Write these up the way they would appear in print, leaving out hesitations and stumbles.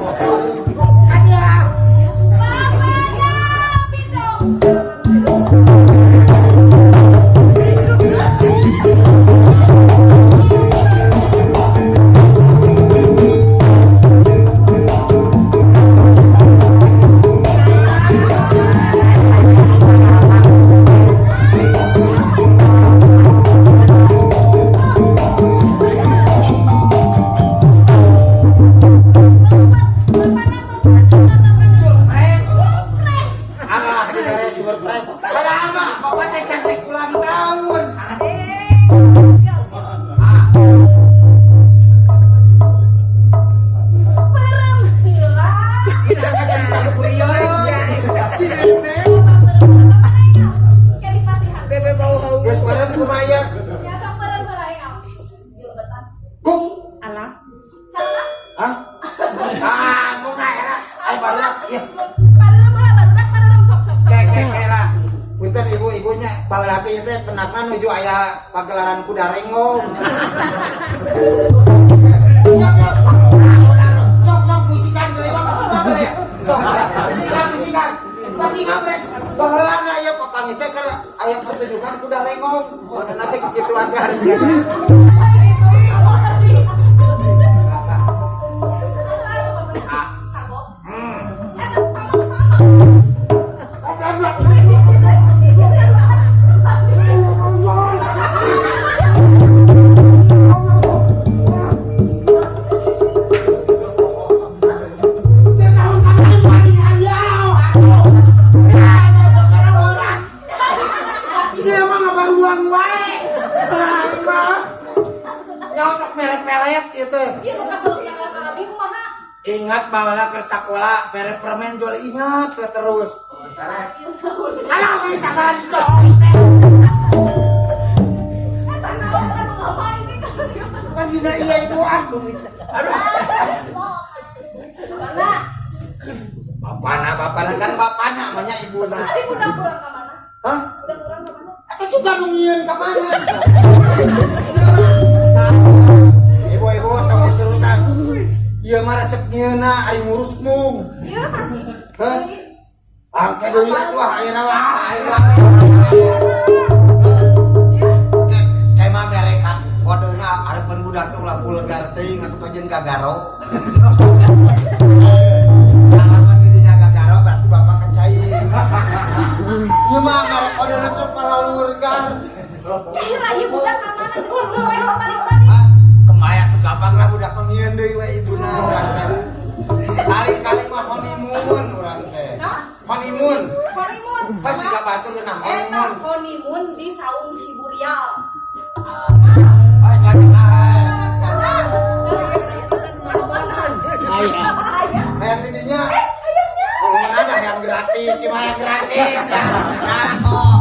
Kan ya. Bapaknya pindong. Bapak nama Surprise. Surprise. Alah, dibere surprise. Padahal mah bapak teh cantik ulang tahun. Adek. Ya, Ah, Peureum heula. Tidak jadi cangkurion. Si Bebe. Bapak peureum heula. Kayak dipasihan. Bebe bau haus. Geus peureum kumaha? Ya sok peureum heula ya. Dilebetan. Kum. Alah. Cara? Hah? Ah, mau nggak era? Ay barudak, ya. Peureum heula barudak peureum sok sok sok. Ke ke ke lah. Punten ibu-ibunya, baheula teh teh penakna nuju aya pagelaran kuda renggong. Sok sok musikan geus mah musikan bre. Sok musikan musikan. Musikan bre. Baheula na aya papanggih teh keur aya pertunjukan kuda renggong. Mana teh kikituan teh hari. Kagok. Hmm. Eh, pamong pamong. Dia mah ngabaruang wae. Ah, mah. Nyaho sok melet-melet ieu teh. Ieu nu kasel yang abi kumaha? Ingat baheula keur sakola mere permen jual ingat we terus. Alah we sagala dicoong teh. Eta naon anu ngomong ini? Kan dina iya ibu ah. Aduh. Mana? Bapana bapana kan bapana namanya ibuna. Tadi budak kurang ka mana? Hah? Budak kurang ka mana? Eta suka nu ngieun ka mana? Ibu-ibu tong diturutan. Ieu mah resep ngieunna ari ngurus mung. Iya masih. Hah? Angke deui atuh ayeuna mah ayeuna. Kayak mah mereka kodena arepan budak teh ulah vulgar teuing atuh kajen gagaro. Lamun di dinya gagaro berarti bapak kecai. Ieu mah merek kodena sok palalurgar. Ya lah ieu budak ka mana geus hirup we balik-balik. Hah? Kemaya tuh gampang lah budak mah deui we ibuna urang teh. Kali-kali mah honeymoon urang teh. Hah? Honeymoon. Honeymoon. Pas siga batur kena Eta honeymoon. Honeymoon di Saung Ciburial. Ah, nya ah. Sana. Ayah. Hayang di dinya. Ayahnya. Oh, ada yang gratis, sih mah yang gratis. Ya, nah, oh.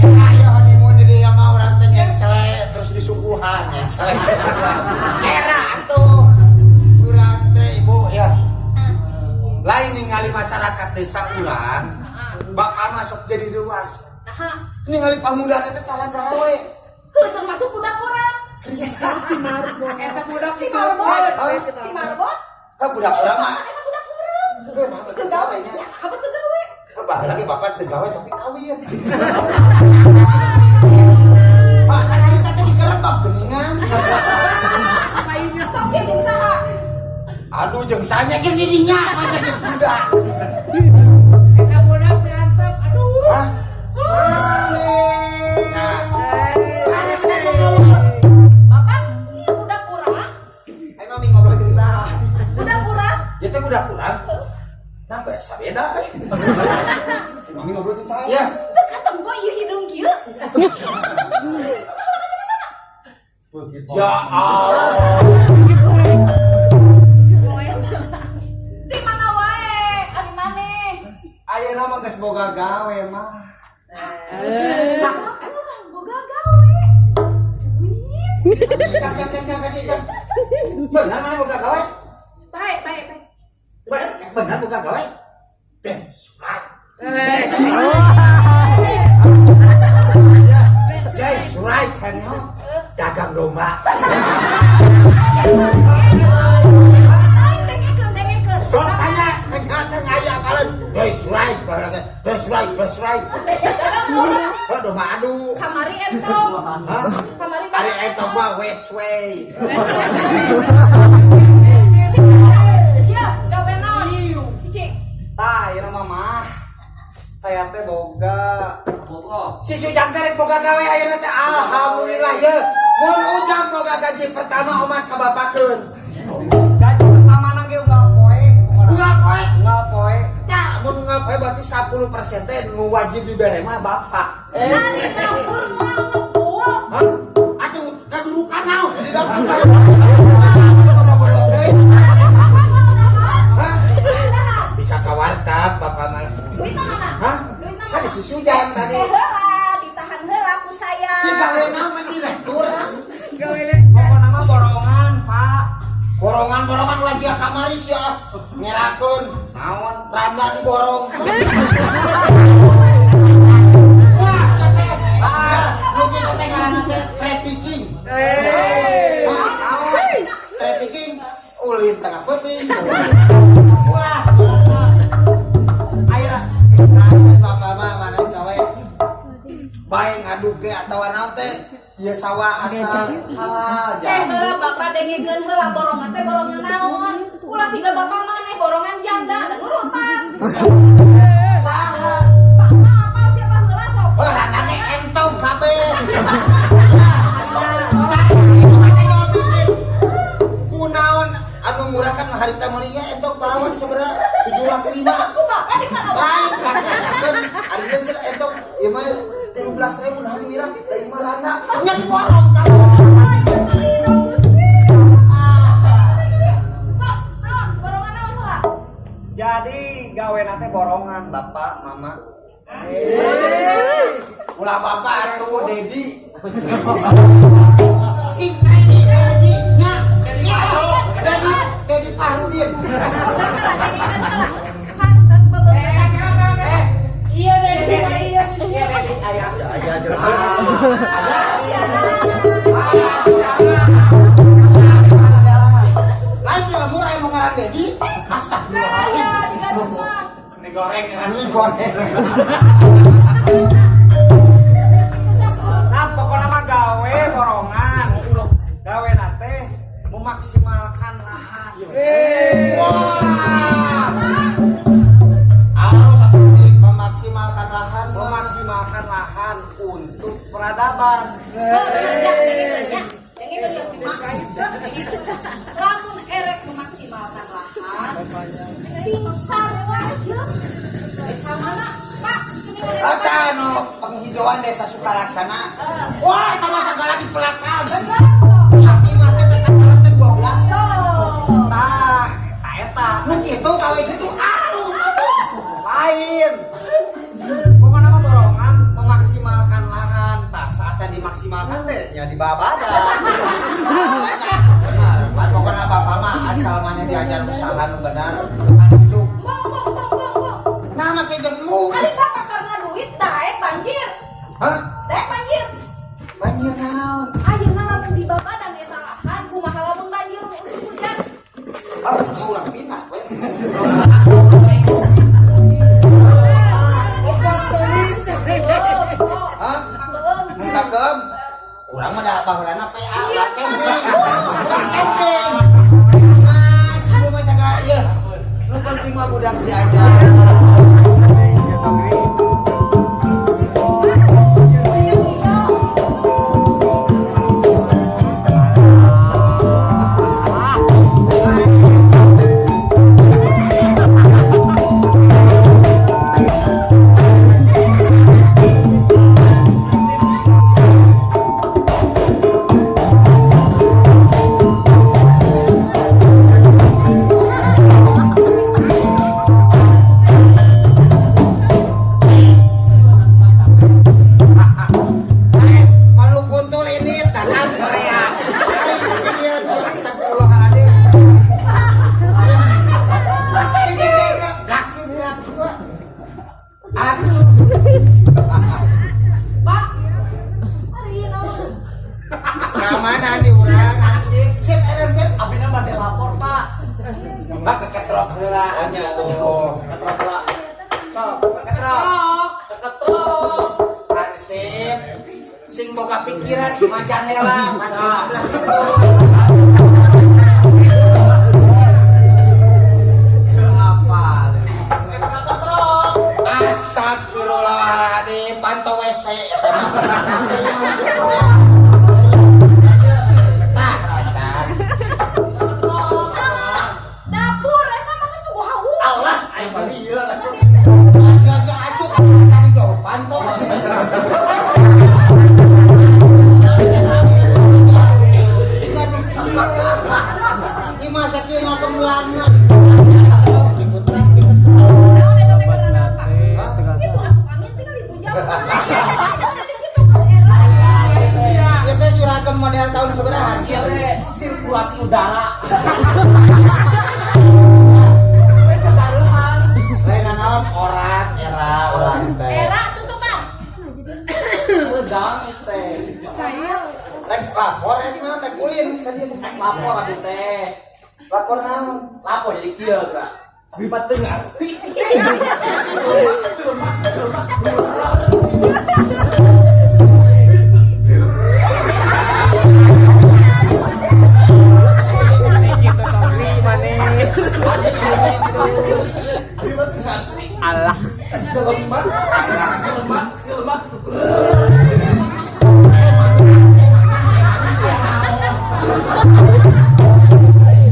Ayo honeymoon di dia mah urang teh ngencele terus disuguhan ngencele disuguhan. Era atuh. Urang teh ibu ya. Lain ningali masyarakat desa urang, bakal masuk jadi luas. Nah, Ningali pamuda teh tara gawe. heuh termasuk budak urang. Si Marbot. Eta budak Si Marbot. Hah? Si Marbot. Ah, budak urang mah. Eta budak urang. Heuh, nah, teu gawe nya. Ya, apa teu gawe? Ah, bah lagi bapak teu gawe tapi kawin. Pak, kan kita teh digerebek geuningan. Sok sih jeung saha? Aduh, jeung sanya jeung di dinya, masa jeung budak. Eta budak diantep. Aduh. Hah? Nah, ada semua Bapak, ieu budak urang. Ayo mami ngobrol jeung saha? Budak urang. Ya teh budak urang. Napa sabeda eh. Mami ngobrol jeung saha? Ya. Teu katempo ieu hidung kieu. Ya Allah. Di mana wae? Ari maneh? Ayeuna mah geus boga gawe mah. Budak urang boga gawe. Duit. Kang, kang, kang, kang, kang. Benar mana boga gawe? Baik, baik, baik. Benar boga gawe? That's right. That's right kan yo. Dagang domba. Lain dengekeun, dengekeun. baheula teh. Press right, press right. Dagang domba. Oh, domba adu. Kamari entong. Hah? Kamari Ari entong mah Westway. Iya, gawe naon? Cici. Tah, ieu mah mah. Saya teh boga. Boga. Si Sujang teh rek boga gawe ayeuna teh, alhamdulillah ye. Mun Ujang boga gaji pertama, omat kabapakeun. Gaji pertama nang ge unggal poe. Unggal poe? Unggal poe. Tah, mun unggal poe berarti 10% teh nu wajib dibere mah bapak. Eh. Ari dapur moal ngebul. Hah? Atuh kadurukan naon? Di dapur. Ari bapak moal dahar. Hah? Dahar. Bisa ka warteg bapak mah. Duitna mana? Hah? Duitna Kan mana? si Sujang tadi. Eh heula, ditahan heula ku saya. Di gawe naon mah direktur? Pokokna mah borongan, Pak. Borongan-borongan ulah sia kamari sia. Ngerakeun. Naon? Randa diborong. Wah, sia teh. Ah, nu kitu teh ngaranna teh trafficking. Eh. Naon? Trafficking ulin tengah peuting. Wah, ayo. Nah, bapak mah mana gawe. Bae ngaduk ge atawa naon teh? Ieu sawah asal halal. Eh heula, bapak dengekeun heula, borongan teh borongan naon? Ulah siga bapak maneh borongan janda dan nurutan. Saha? Bapak apa siapa heula sok? Oh, randanya entong kabeh. Kunaon anu murah kan harita meuli nya entong parawan seberapa? 17.000. Terus ku bapak di mana? Lain pas nanyakeun ari ieu cenah entong ieu mah 13.000, nah mirah da ieu mah randa. Nya diborong kabeh. Sok, naon? Borongan naon heula? Jadi gawe teh borongan, Bapak, Mama. Ulah bapak atuh, Dedi. Si Dedi, Dedi nya. Nya. Dedi, Dedi Pahrudin. Kan tos bebeungetan. Iya deh, iya iya. Aja aja. Lain di lemur aya nu ngaran Dedi. Astagfirullah. Kaya di Garut mah. Ini goreng ya. Ini goreng. Nah, pokoknya mah gawe borongan. Gawe teh memaksimalkan lahan. Wah. Harus satu detik memaksimalkan lahan. Memaksimalkan lahan untuk peradaban. Ya, dengekeun nya. Dengekeun ya, Mak. Dengekeun. Lamun erek memaksimalkan lahan, sing sarua jeung desa mana, Pak? Eta nu penghijauan desa Sukalaksana. Eh. Wah, eta mah segala dipelakan. Bener sok. Tapi mah teh tetep teh 12. Sok. Tah, tah eta. Nu kitu gawe kitu alus atuh. Lain. Pokoknya mah borongan memaksimalkan lahan. Tah, saatnya dimaksimalkan teh nya di babadan. Benar. Pokoknya bapak mah asal mana diajar usaha nu benar. Itu. Bong bong bong bong bong. Nah, make jengmu. Ari bapak karena duit daek banjir. Hah? Daek banjir. Banjir naon? Ayeuna lamun di babadan desa lahan, kumaha lamun banjir musim hujan? Oh, mau urang pindah we. Hah? Kakeum. Urang mah da baheulana PA, urang camping. Urang camping. Mas, lu mah sagala ieu. Nu penting mah budak diajar. Eh, malu kuntul ini tanam Korea. Ayo, astagfirullahaladzim. Laki laki. Aduh. Pak, hari ini naon? Mana nih urang? Sip, sip, Eren, sip. Abina mah lapor, Pak. Mbak keketrok heula. Oh, Oh. ketrok heula. Sok, ketrok. Ketrok. Hansip. Sing boga pikiran mah jandela, mantap lah gitu. Apa? Ketrok. Astagfirullahaladzim, pantau WC eta mah. Tah, eta. Salah. Dapur eta mah geus puguh hawu. Allah, aing mah ieu. Asup asup tadi jauh pantau. Ini masa kieu ngapemulangna. Diputrak diketrok. Naon eta teh karena naon, Pak? Itu asup angin tinggal dibujang. Gitu kan era. Ieu teh suragem model tahun sabaraha? Ieu teh sirkulasi udara. Itu baruhan. Lain naon orat era urang teh. Era tutupan. Wedang teh. Rek lapor rek naon rek ulin ka dieu. Rek lapor abdi teh. Lapor naon? Lapor jadi kieu, Kak. Abi mah teu ngarti. Jelema, jelema, jelema. Abi mah teu ngarti. Allah. Jelema, jelema, jelema.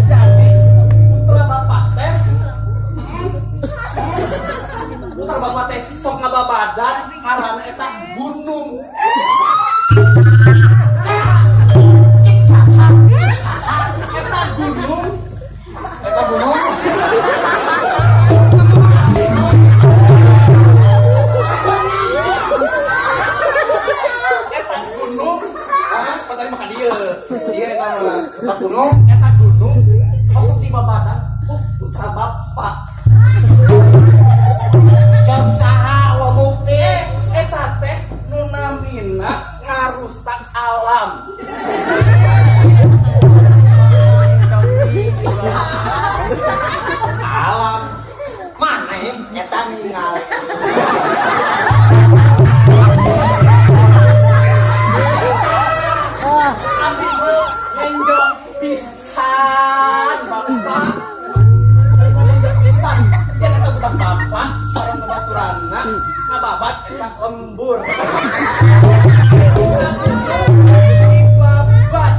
Jadi, putra bapak teh sok ngababadan ngaranna eta gunung. Eta gunung. Eta gunung. Eta gunung. Ah, tadi makan dia. Dia eta mah. Eta gunung. Eta gunung osok di babadan. Oh, putra bapak. Cok saha wa bukti. Eta teh nu namina ngarusak alam. Alam. Mana ya eta ninggal. Abi mah nenggok pisan bapak. Abi mah nenggok pisan. Dia eta budak bapak sareng babaturanna ngababat eta lembur. Babat.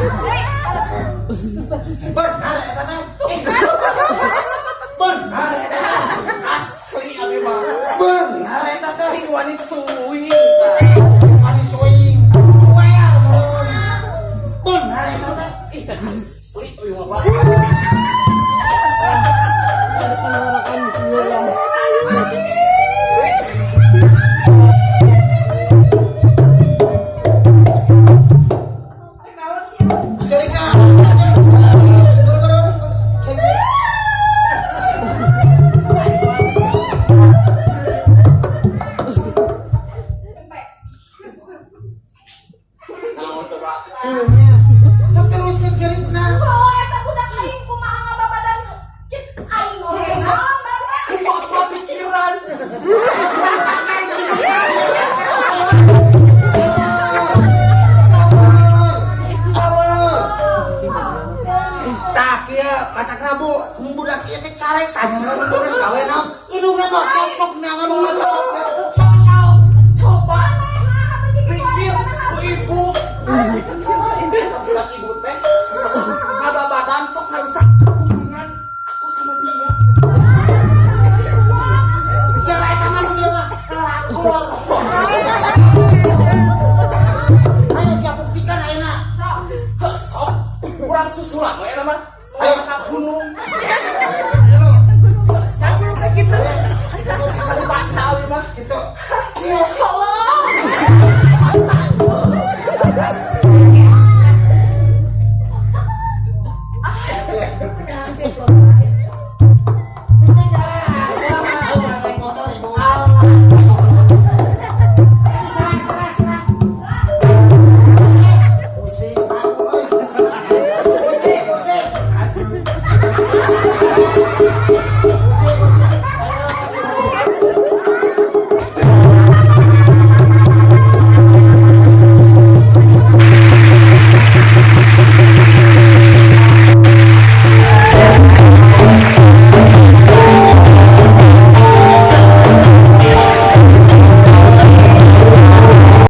Deui, Benar eta teh. Benar eta teh. Asli abi mah. Benar eta teh. Sing wani suwing. Wani suing. Suwer mun. Benar eta teh. Ih, asli abi mah Pak. Cerita. Buru-buru. Cerita. Naon coba? Teruskeun cerita. Oh, eta budak aing kumaha ngababadan. Cek aing oge naon bapak. Kumaha pikiran? Tah kieu matak rabu budak ieu teh carek tanya urang gawe naon indungna mah sok-sok naon sok-sok. Coba pikir ku ibu. Eta budak ibu teh ngababadan sok ngarusak hubungan aku sama dia. Bisa eta mah dia mah pelakor. Ayo siap buktikan ayeuna. Sok. Heuh, sok urang susulan we eta mah. Ayo ka gunung. Sambil kayak gitu. Satu pasal we mah. Gitu. Ya Allah.